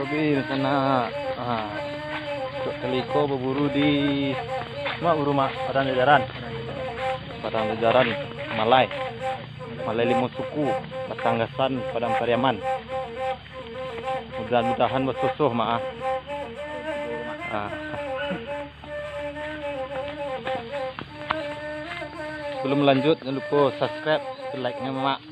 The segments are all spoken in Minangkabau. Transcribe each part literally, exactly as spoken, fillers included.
Wih, di sana. Ah, untuk kali ko baburu di, mak, buru, mak, padang jajaran. Padang jajaran, Malai. Malai limo suku, Batang Gasan, Padang Pariaman. Mudah-mudahan basosoh, mak, ah. Ah. Sebelum lanjut, jangan lupa subscribe, like-nya, mak. Ah.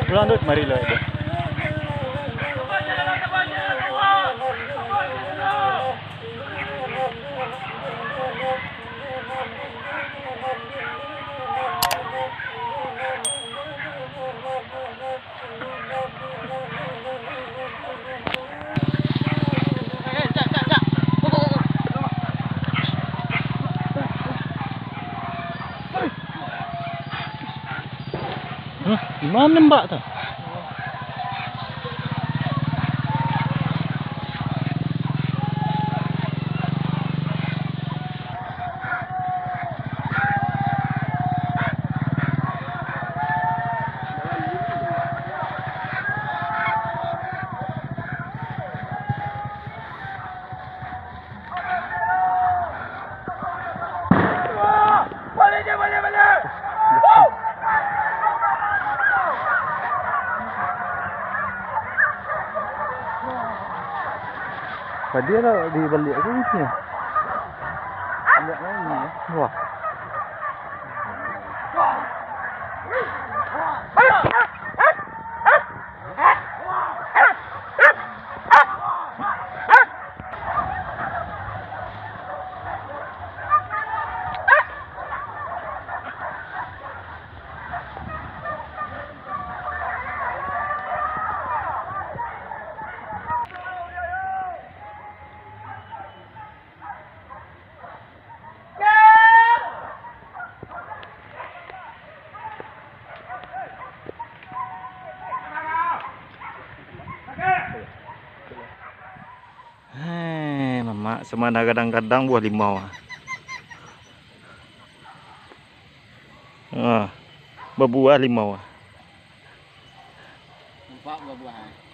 Pulang tu, mari lah. Hah? Di mana, Mbak, tu? Tadi lah di balik tu, ni. Balik main ni, ya. Wah. Hei, mamak, samana gadang-gadang buah limau. Ah, babuah limau. Nampak babuah, eh?